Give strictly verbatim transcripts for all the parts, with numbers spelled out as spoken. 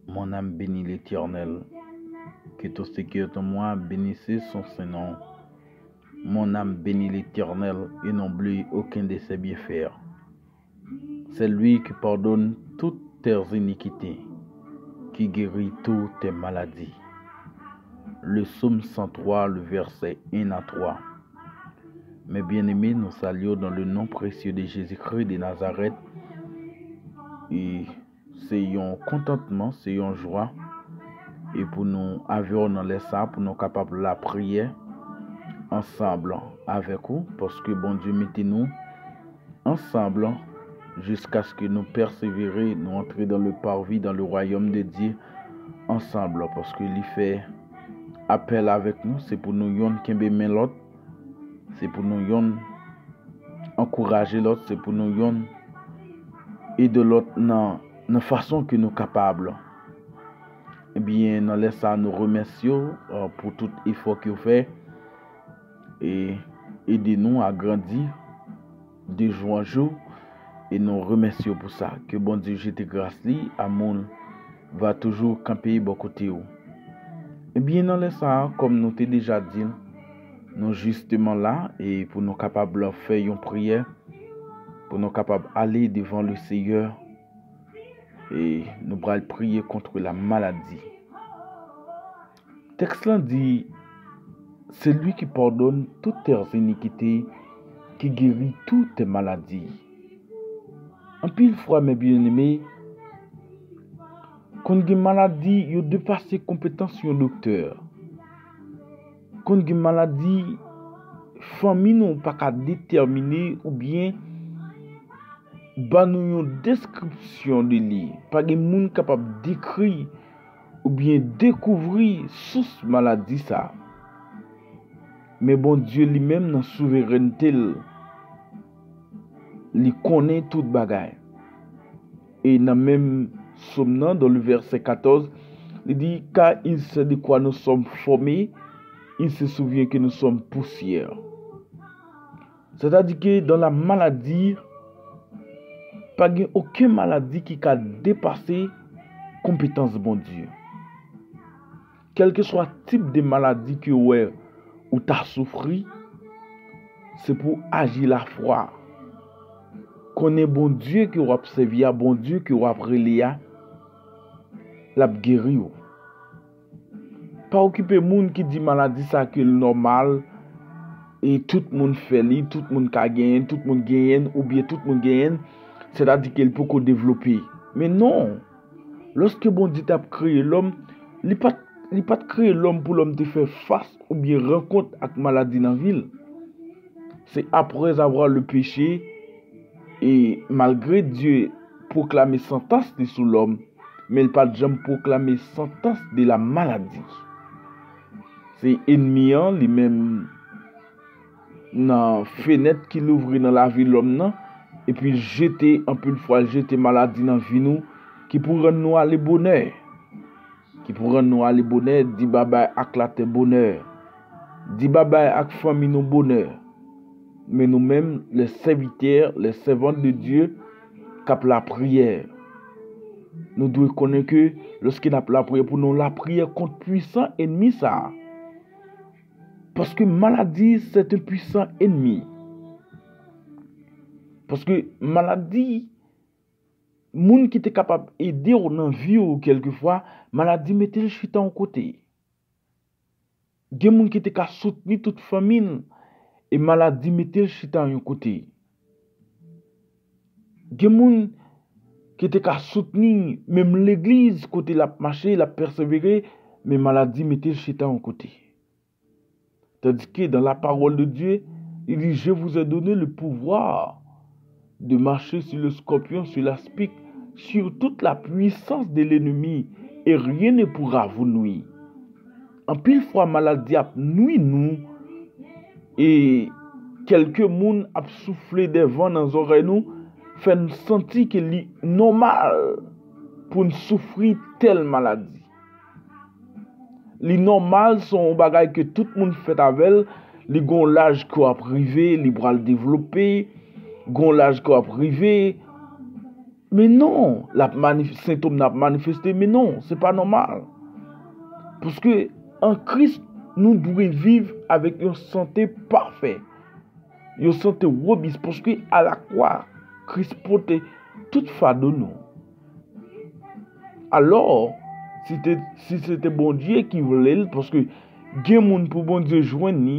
Mon âme bénit l'Éternel. Que tout ce qui est en moi bénisse son saint nom. Mon âme bénit l'Éternel et n'oublie aucun de ses bienfaits. C'est lui qui pardonne toutes tes iniquités, qui guérit toutes tes maladies. Le psaume cent trois, le verset un à trois. Mes bien-aimés, nous saluons dans le nom précieux de Jésus-Christ de Nazareth. E se yon kontantman, se yon jwa. E pou nou avè w nan lè sa a, pou nou kapab lapriyè ansanm avèk ou, paske Bondye mete nou ansanm jiskaske nou pèsevere, nou antre dans le parvis, dans le royaume de Dieu ansanm, paske li fè apèl avèk nou, se pou nou yonn kenbe men lòt, se pou nou yonn ankouraje lòt, se pou nou yonn ede lòt nan, nan fason ke nou kapab. Ebyen, nan lè sa a, nou remèsye w, eh, pou tout efò ke w fè. E ede nou a grandi de jou an jou. E nou remèsye w pou sa. Ke Bondye jete gras li, amour l va toujou kanpe bò kote w. Ebyen, nan lè sa a, kòm nou te deja di l, nou jisteman la, e pou nou kapab fè yon priyè, pou nou kapab ale devan le Seyè, e nou pral priye contre la maladie. Tèks lan di, c'est lui qui pardonne toutes tes iniquités, qui guérit toutes tes maladies. Anpil fwa, mes bien-aimés, konn gen maladi yo depase konpetans yon doktè. Konn gen maladi fanmi nou pa ka detèmine oubyen ba nou yon deskripsyon de li. Pa gen moun kapab dekri oubyen dekouvri sous maladi sa. Men Bondye li menm nan souverènte l, li konnen tout bagay. E nan menm sòm nan, dans le verset quatorze, li di, car il sait de quoi nous sommes formés, il se souvient que nous sommes poussière. Sètadi ke dans la maladie, pa gen okenn maladi ki ka depase konpetans Bondye. Kèlkeswa tip de maladi ke w wè ou ta soufri, se pou w aji lafwa. Konnen Bondye ke w ap sèvi a, Bondye ke w ap rele a, l ap geri w. Pa okipe moun ki di maladi sa ke l nòmal, e tout moun fè li, tout moun ka genyen l, tout moun genyen l, oubyen tout moun genyen l, sètadi ke l poko devlope. Men non, lòske Bondye t ap kreye lòm, li pa t, li pa t kreye lòm pou lòm te fè fas oubyen rankont ak maladi nan vi l. Se après avoir le péché, e malgre Dye pwoklame santans li sou lòm, men l pa t janm pwoklame santans de la maladie. Se enmi an, li menm, nan fenèt ki louvri nan lavi lòm nan, epi jete, anpil fwa, l jete maladi nan vi nou, ki pou rann nou ale bonè. Ki pou rann nou ale bonè, di babay ak latè bonè. Di babay ak fanmi nou bonè. Men nou menm, les serviteurs, les servantes de Dieu, k ap lapriyè, nou dwe konnen ke lòske n ap lapriyè, pou nou lapriyè kont pwisan enmi sa a. Paske maladi, c'est un puissant ennemi. Paske maladi, moun ki te kapab ede w nan vi w, kèlkefwa, maladi mete l chita yon kote. Gen moun ki te ka soutni tout fanmi l, e maladi mete l chita yon kote. Gen moun ki te ka soutni menm legliz kote l ap mache, l ap pèsevere, men maladi mete l chita yon kote. Tandis que dans la parole de Dieu, il dit, je vous ai donné le pouvoir de marcher sur le scorpion, sur l'aspic, sur toute la puissance de l'ennemi, et rien ne pourra vous nuire. Anpil fwa maladi ap nwi nou, e kèlke moun ap soufle de van nan zòrèy nou, fè n santi ke li nòmal pou n soufri tèl maladi. Li nòmal, se yon bagay ke tout moun fèt avè l. Li gon laj ke w ap rive, li pral devlope. Gon laj ke w ap rive, Men non, l ap manif-, sentòm nan ap manifeste, men non, se pa nòmal. Paske an Kris, nou dwe viv avèk yon sante pafè, yon sante wobis, paske alakwa, Kris pote tout fado nou. Alò, si te, si se te Bondye ki vle l, paske gen moun pou Bondye jwenn li,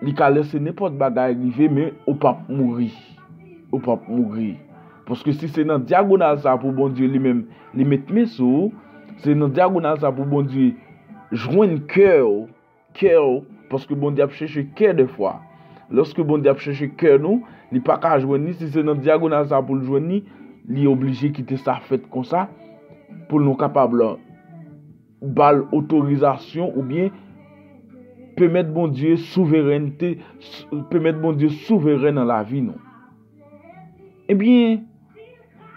li ka lese nenpòt bagay rive, men ou p ap mouri. Ou p ap mouri. Paske si se nan dyagonal sa pou Bondye li menm, li met men sou ou, se nan dyagonal sa pou Bondye jwenn kè w, kè w, paske Bondye ap chèche kè dèfwa. Lòske Bondye ap chèche kè nou, li pa ka jwenn li, si se nan dyagonal sa pou l jwenn li, li oblije kite sa fèt konsa, pou nou kapab ba l otorizasyon oubyen pèmèt Bondye souverènte, pèmèt Bondye souveren nan lavi nou. Ebyen,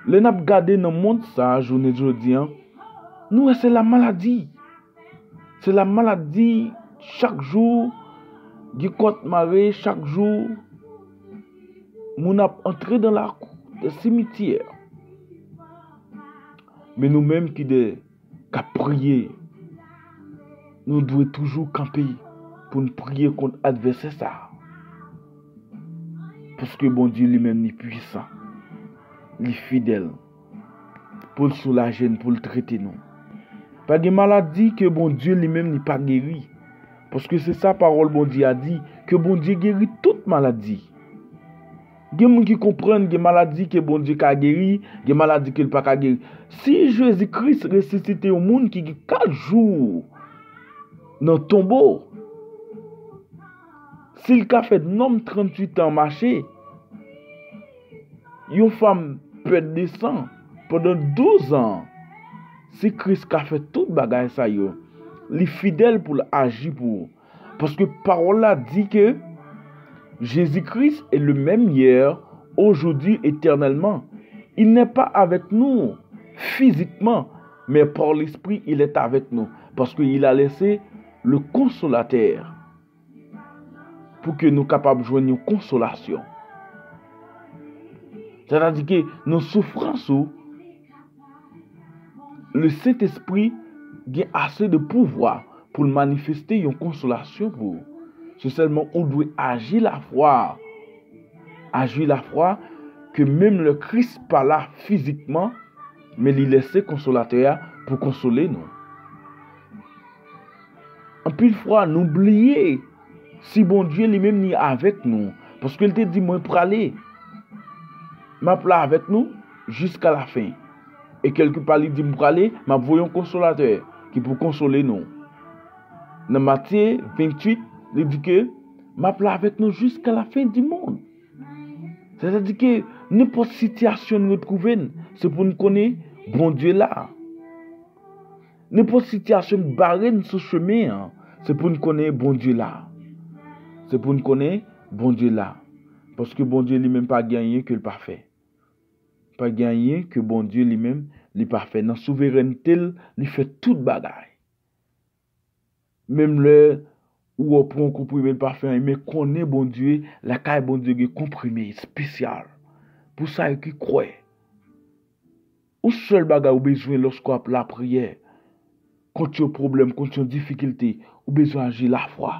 lè n ap gade nan mond sa a, jounen jodi a, nou wè se lamaladi. Se lamaladi, chak jou, gen kòt mare, chak jou, moun ap antre dan lakou, dan simityè. Men nou menm ki de k ap priye, nou dwe toujou kanpe pou n priye kont advèsè sa a. Paske Bondye li menm li pwisan, li fidèl, pou l soulaje n, pou l trete nou. Pa gen maladi ke Bondye li menm li pa geri. Paske se sa pawòl Bondye a di, ke Bondye geri tout maladi. Gen moun ki konprann gen maladi ke Bondye ka geri, gen maladi ke l pa ka geri. Si Jezi Kris resisite yon moun ki gen kat jou nan tonbo, si l ka fè nonm tranntuit an mache, yon fanm pèd de san pandan douz an, si Kris ka fè tout bagay sa yo, li fidèl pou l aji pou ou. Paske pawòl la di ke Jésus-Christ est le même hier, aujourd'hui, éternellement. Il n'est pas avec nous physiquement, mais par l'Esprit, il est avec nous. Paske il a laissé le Consolateur pou ke nou kapab jwenn yon konsolasyon. Sètadi ke nan soufrans ou, le Sentespri gen ase de pouvwa pou l manifeste yon konsolasyon pou ou. Se sèlman ou dwe aji lafwa. Aji lafwa ke menm lè Kris pa la fizikman, men li lese Konsolatè a pou konsole nou. Anpil fwa, nou bliye si Bondye li menm li avèk nou. Paske l te di, "Mwen prale. M ap la avèk nou jiska lafen." E kèlkepa, li di, "M prale, m ap voye yon konsolatè ki pou konsole nou." Nan Matye venntuit, li di ke, "M ap la avèk nou jiska lafen di mond." Sètadi ke nenpòt sitiyasyon n retwouve n, se pou n konnen Bondye la. Nenpòt sitiyasyon k bare n sou chemen an, se pou n konnen Bondye la. Se pou n konnen Bondye la. Paske Bondye li menm pa gen anyen ke l pa fè. Pa gen anyen ke Bondye li menm li pa fè. Nan souverènte l, li fè tout bagay. Menm lè ou wè w pran yon konprime, l pa fè anyen, men konnen Bondye, lakay Bondye gen konprime espesyal pou sa yo ki kwè. Yon sèl bagay ou bezwen lòske w ap lapriyè kont yon pwoblèm, kont yon difikilte, ou bezwen aji lafwa.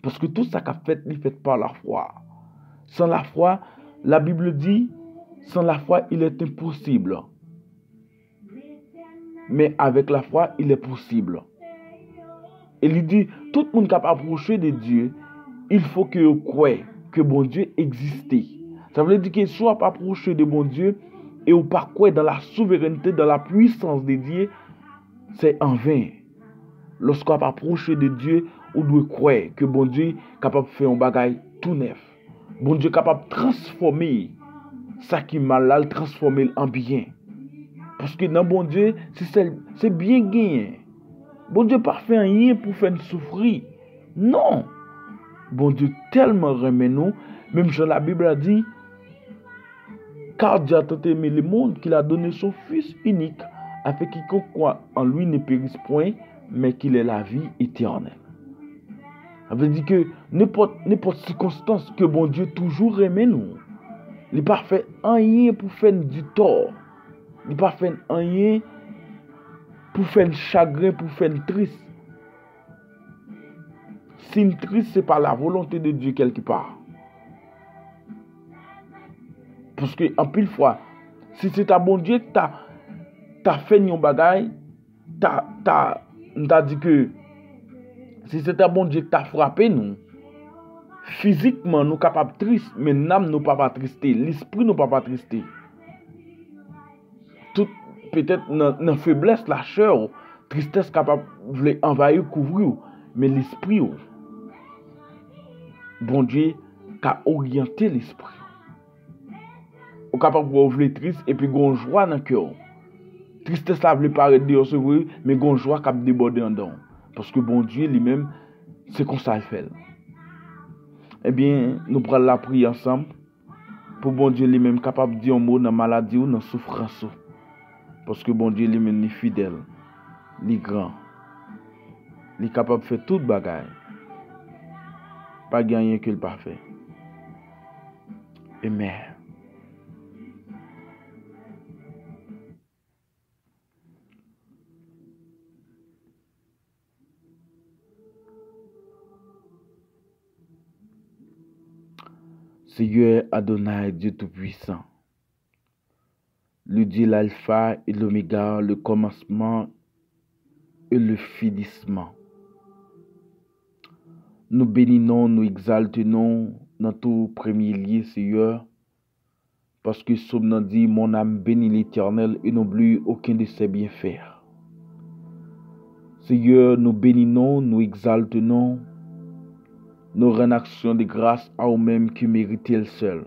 Paske tout sa k ap fèt, li fèt pa lafwa. Sans la foi, la Bible dit, sans la foi, il est impossible. Mais avec la foi, il est possible. E li di, tout moun k ap apwoche de Dye, il faut que yo kwè ke Bondye egziste. Sa vle di ke si w ap apwoche de Bondye e ou pa kwè dans la souveraineté, dans la puissance de Dieu, c'est en vain. Lòske w ap apwoche de Dye, ou dwe kwè ke Bondye kapab fè yon bagay tou nèf. Bondye kapab transfòme sa ki mal la, l transfòme l an byen. Paske nan Bondye, se sèl, se byen genyen. Bondye pa fè anyen pou fè n soufri. Non! Bondye tèlman renmen nou, menm jan Labib la di, Car Dieu a tant aimé le monde qu'il a donné son Fils unique, afin quiconque croit en lui ne périsse point, mais qu'il ait la vie éternelle. Sa vle di ke nenpòt, nenpòt sikonstans ke Bondye toujou renmen nou. Li pa fè anyen pou fè n di tò. Li pa fè n anyen pou fè n chagren, pou fè n tris. Si n tris, se pa la volonté de Dieu kèlkepa. Paske anpil fwa, si se ta Bondye ki ta, ta fè n yon bagay, ta, ta, m ta di ke si se ta Bondye ki ta frape nou, fizikman nou kapab tris, men nanm nou p ap atriste, lespri nou p ap atriste. Tout, petèt nan, nan feblès lachè w, tristès kapab vle anvayi w, kouvri w, men lespri w, Bondye ka oryante lespri w. Ou kapab wè w vle tris epi gen yon jwa nan kè w. Tristès la vle parèt deyò, se vre, men gen yon jwa k ap debòde anndan w. Paske Bondye li menm, se konsa l fè l. Ebyen, nou pral lapriyè ansanm pou Bondye li menm kapab di yon mo nan maladi w, nan soufrans ou. Paske Bondye li menm li fidèl, li gran. Li kapab fè tout bagay. Pa gen anyen ke l pa fè. Amen. Seyè Adonay, Dye Toupisan, le Dye Lalfa e Lomega, le kòmansman e le finisman. Nou beni non w, nou egzalte non w nan tou premye lye, Seyè. Paske Sòm nan di, mon âme bénit l'Éternel et n'oublie aucun de ses bienfaits. Seyè, nou beni non w, nou egzalte non w, nou rann aksyon de gras a ou menm ki merite l sèl.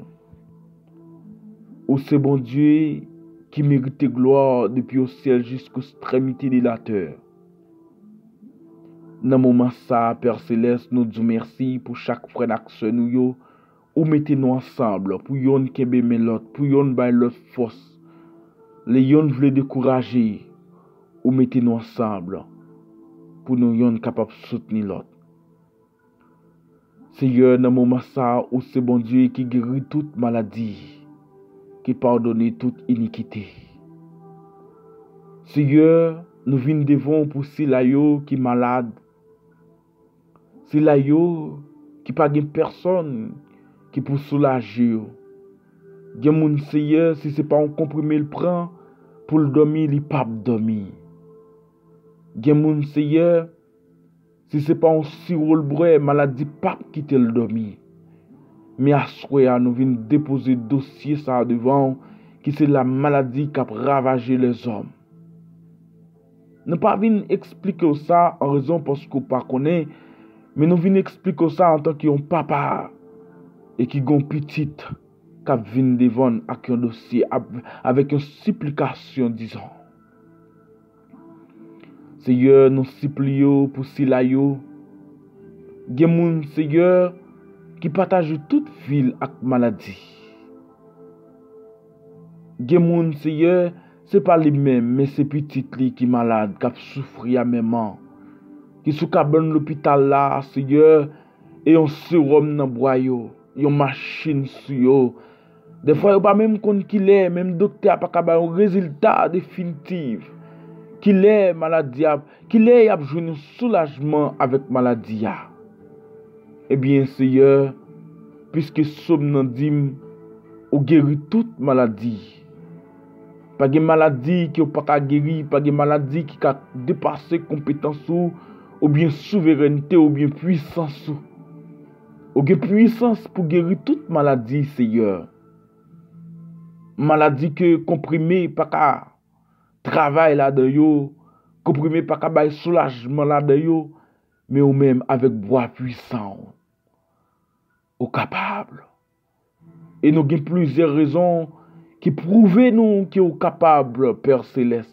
Ou se Bondye ki merite glwa depi o syèl jisk o ekstrèmite de latè. Nan moman sa a, Pè Selès, nou di w mèsi pou chak frè n ak sè nou yo, ou mete nou ansanm pou yonn kenbe men lòt, pou yonn bay lòt fòs. Lè yonn vle dekouraje, ou mete nou ansanm pou nou yonn kapab soutni lòt. Seyè, nan moman sa a, ou se Bondye ki geri tout maladi, ki padone tout inikite. Seyè, nou vin devan w pou sila yo ki malad, sila yo ki pa gen pèsonn ki pou soulaje yo. Gen moun, Seyè, si se pa yon konprime l pran pou l dòmi, li p ap dòmi. Gen moun, Seyè, si se pa yon siwo l bwè, maladi p ap kite l dòmi. Men aswè a, nou vin depoze dosye sa a devan w, ki se la maladi k ap ravaje lèzòm. Nou pa vin eksplike w sa an rezon paske w pa konnen, men nou vin eksplike w sa antanke yon papa e ki gen yon pitit k ap vin devan n ak yon dosye, ap, avèk yon siplikasyon, dizon. Seyè, nou sipliye w pou sila yo. Gen moun, Seyè, ki pataje tout vi l ak maladi. Gen moun, Seyè, se pa li menm, men se pitit li ki malad, k ap soufri amèman, ki sou kabann lopital la, Seyè, e yon sewòm nan bra yo, yon machin sou yo. Dèfwa, yo pa menm konn kilè, menm doktè a pa ka ba yon rezilta definitif. Kilè maladi a, kilè y ap jwenn yon soulajman avèk maladi a? Ebyen, Seyè, piske Sòm nan di m, ou geri tout maladi. Pa gen maladi ke w pa ka geri, pa gen maladi ki ka depase konpetans ou, oubyen souverènte, oubyen pwisans ou. Ou gen pwisans pou geri tout maladi, Seyè. Maladi ke konprime pa ka travay ladan yo, konprime pa ka bay soulajman ladan yo, men ou menm avèk bwa pwisan w, ou kapab. E nou gen plizyè rezon ki pwouve nou ke w kapab, Pè Selès.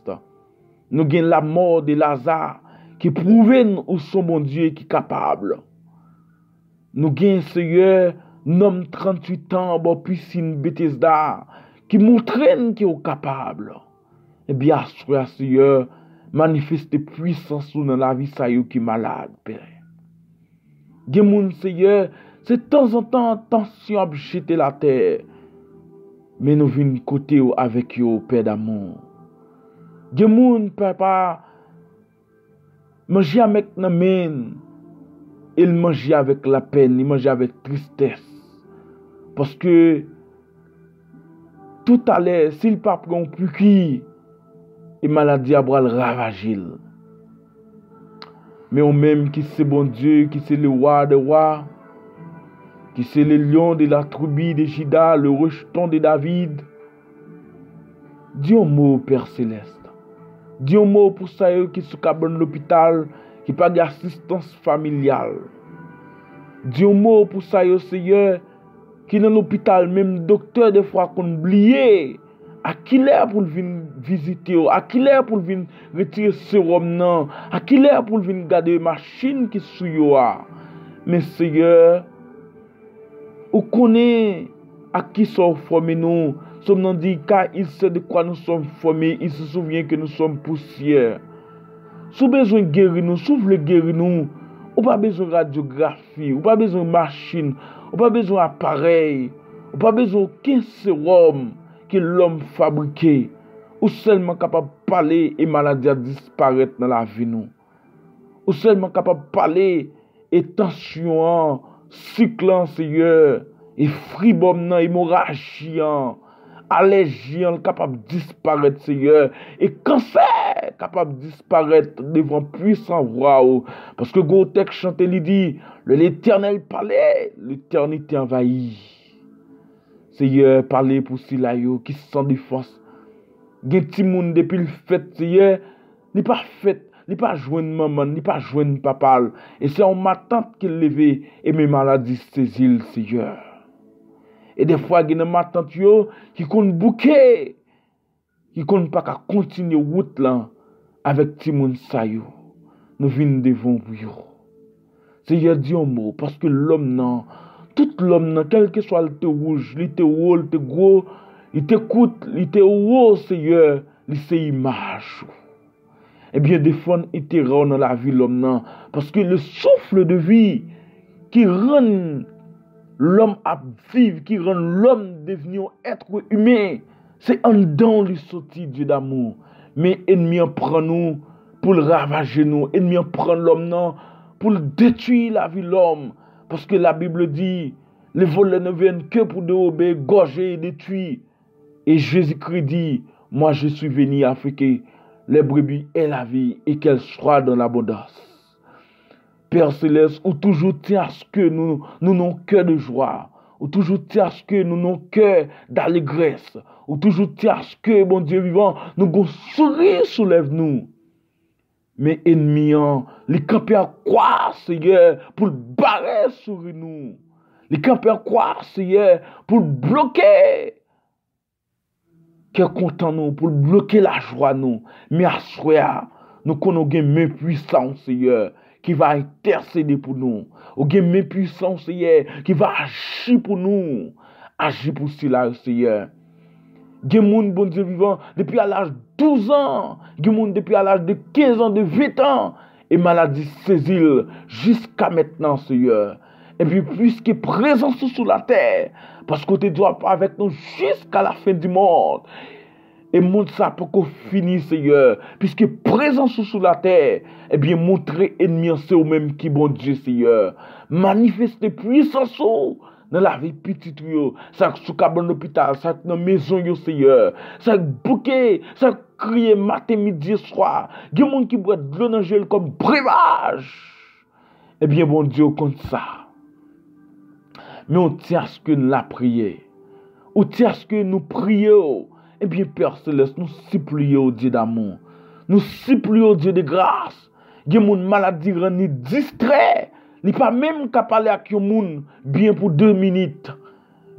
Nou gen lanmò de Laza ki pwouve n ou se yon Bondye ki kapab. Nou gen, Seyè, nonm tranntuit an bò pisin Betesda a ki montre n ke w kapab. Ebyen, aswè a, Seyè, manifeste pwisans ou nan lavi sa yo ki malad, Pè. Gen moun, Seyè, se tanzantan tansyon ap jete l atè. Men nou vin kote w avèk yo, Pè damou. Gen moun, papa, manje a mèt nan men l, e l manje avèk lapenn, li manje avèk tristès. Paske toutalè, si l pa pran yon piki, e maladi a pral ravaje l. Men ou menm ki se Bondye, ki se le roi des rois, ki se le lion de la tribu de Juda, le rejeton de David, di yon mo, Pè Selès. Di yon mo pou sa yo ki sou kabann lopital, ki pa gen asistans familyal. Di yon mo pou sa yo, Seyè, ki nan lopital, menm doktè defwa konn bliye a kilè pou l vin vizite yo, a kilè pou l vin retire sewòm nan, a kilè pou l vin gade machin ki sou yo a. Men Seyè, ou konnen ak kisa w fòme nou. Sòm nan di, car il sait de quoi nous sommes formés, il se souvient que nous sommes poussière. Si w bezwen geri nou, si w vle geri nou, ou pa bezwen radyografi, ou pa bezwen machin, ou pa bezwen aparèy, ou pa bezwen okenn sewòm ke lòm fabrike. Ou sèlman kapab pale e maladi a disparèt nan lavi nou. Ou sèlman kapab pale e tansyon an, sik lan, Seyè, e fribòm nan, emoraji an, alèji an, l kapab disparèt, Seyè, e kansè kapab disparèt devan pwisan vwa w. Paske gwo tèks chante, li di, lè Letènèl pale, letènite anvayi. Seyè, pale pou sila yo ki san defans. Gen timoun depi l fèt, Seyè, li pa fèt, li pa jwenn manman l, li pa jwenn papa l. E se yon matant ki leve, e men maladi sezi l, Seyè. E defwa gen nan matant yo ki konn bouke, ki konn pa ka kontinye wout lan avèk timoun sa yo. Nou vin devan w pou yo. Seyè, di yon mo, paske lòm nan, tout lòm nan, kèlkeswa li te wouj, li te wo, li te gwo, li te kout, li te wo, Seyè, li se imaj ou. Ebyen, defann enterè w nan lavi lòm nan, paske le souffle de vie ki rann lòm ap viv, ki rann lòm devni yon èt imen, se anndan w li soti, Dye damou. Men ènmi an pran nou pou l ravaje nou. Ènmi an pran lòm nan pou l detwi lavi lòm. Paske Labib di, le volè ne vyen ke pou dewobe, gòje e detwi. E Jezikri di, moi je suis venu afin que les brebis aient la vie et qu'elle soit dans l'abondance. Pè Selès, ou toujou tyen aske nou, nou nan yon kè de jwa. Ou toujou tyen aske nou nan yon kè dalegrès. Ou toujou tyen aske, Bondye vivan, nou gon souri sou lèv nou. Men ènmi an, li kanpe an kwa, Seyè, pou l bare souri nou. Li kanpe an kwa, Seyè, pou l bloke kè kontan nou, pou l bloke lajwa nou. Men aswè a, nou konnen w gen men pwisan w, Seyè, ki va entèsede pou nou. Ou gen men pwisan w, Seyè, ki va aji pou nou. Aji pou sila yo, Seyè. Gen moun, Bondye vivan, depi a laj douz an, gen moun depi a laj de kenz an, de ven an, e maladi sezi l jiska mentnan, Seyè. Epi, piske prezans ou sou latè, paske w te di w ap avèk nou jiska la fen di mond. E mond sa poko fini, Seyè, piske prezans ou sou latè, ebyen, montre ènmi an se ou menm ki Bondye, Seyè. Manifeste pwisans ou nan lavi pitit ou yo, sa k sou kabann lopital, sa k nan mezon yo, Seyè, sa k bouke, sa k kriye maten, midi e swa. Gen moun ki bwè dlo nan je l kòm brevaj. Ebyen, Bondye, ou konn sa. Men ou tyen aske n lapriyè. Ou tyen aske nou priye w. Ebyen, Pè Selès, nou sipliye w, Dye damou. Nou sipliye w, Dye de gras. Gen moun maladi rann li distrè. Li pa menm ka pale ak yon moun byen pou de minit.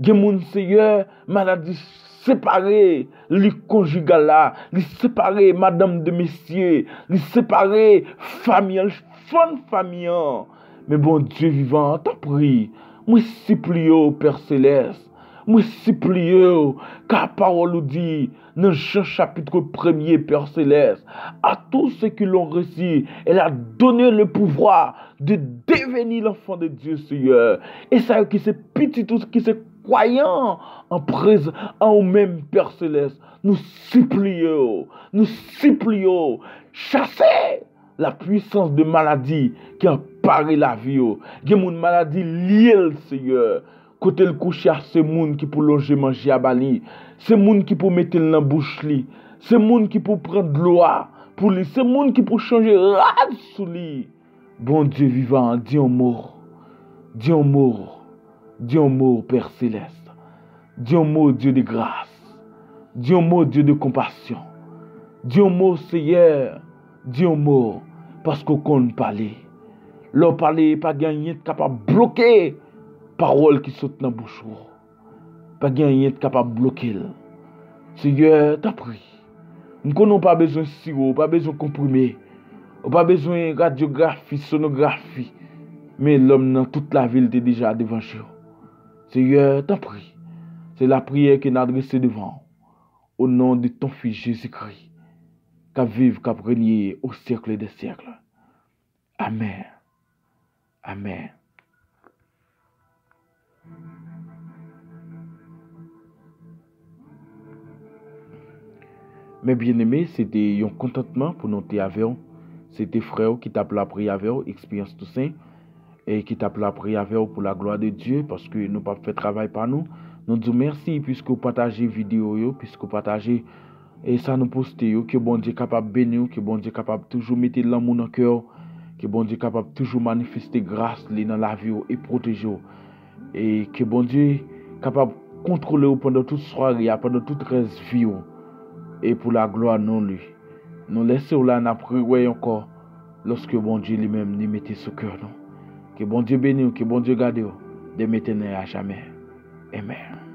Gen moun, Seyè, maladi separe li konjigal la, li separe madanm de mesye, li separe fanmi an, li fann fanmi an. Men Bondye vivan, tanpri, mwen sipliye w, Pè Selès, mwen sipliye w, ka pawòl ou di nan Jan chapit premye, Pè Selès, à tous ceux qui l'ont reçu, elle a donné le pouvoir de devenir l'enfant de Dieu, Seyè. E sa yo ki se pitit ou, ki se kwayan an prèz an ou menm, Pè Selès. Nou sipliye w, nou sipliye w, chase la puissance de maladie ki anpare lavi yo. Gen moun maladi lye l, Seyè. Kote l kouche a, se moun ki pou lonje manje a ba li. Se moun ki pou mete l nan bouch li. Se moun ki pou pran dlo a pou li. Se moun ki pou chanje rad sou li. Bondye vivan, di yon mo. Di yon mo. Di yon mo, Pè Selès. Di yon mo, Dye de gras. Di yon mo, Dye de konpasyon. Di yon mo, Seyè. Di yon mo, paske w konn pale. Lè w pale, pa gen anyen k kapab bloke pawòl ki sot nan bouch ou. Pa gen anyen k kapab bloke l. Seyè, tanpri. M konnen w pa bezwen siwo, w pa bezwen konprime. Ou pa bezwen radyografi, sonografi. Men lòm nan tout lavi l te deja devan je w. Seyè, tanpri. Se lapriyè ke n adrese devan w. O non de ton Fis Jezikri, k ap viv, k ap renye au siècle des siècles. Amèn. Amèn. Men byeneme, se te yon kontantman pou nou te avè w. Se te frè w ki t ap lapriyè avè w, Expérience Toussaint, e ki t ap lapriyè avè w pour la gloire de Dieu, paske nou p ap fè travay pa nou. Nou di w mèsi piske w pataje videyo yo, piske w pataje e sa nou poste yo, ke Bondye kapab beni w, ke Bondye kapab toujou mete lanmou nan kè w, ke Bondye kapab toujou manifeste gras li nan lavi w e pwoteje w. E ke Bondye kapab kontwole w pandan tout sware a, pandan tout rès vi w. E pou laglwa non li. Nou lèse w la, n ap rewè ankò lòske Bondye li menm li mete sou kè nou. Ke Bondye beni w, ke Bondye gade w, de mentnan e a jamè. Amèn.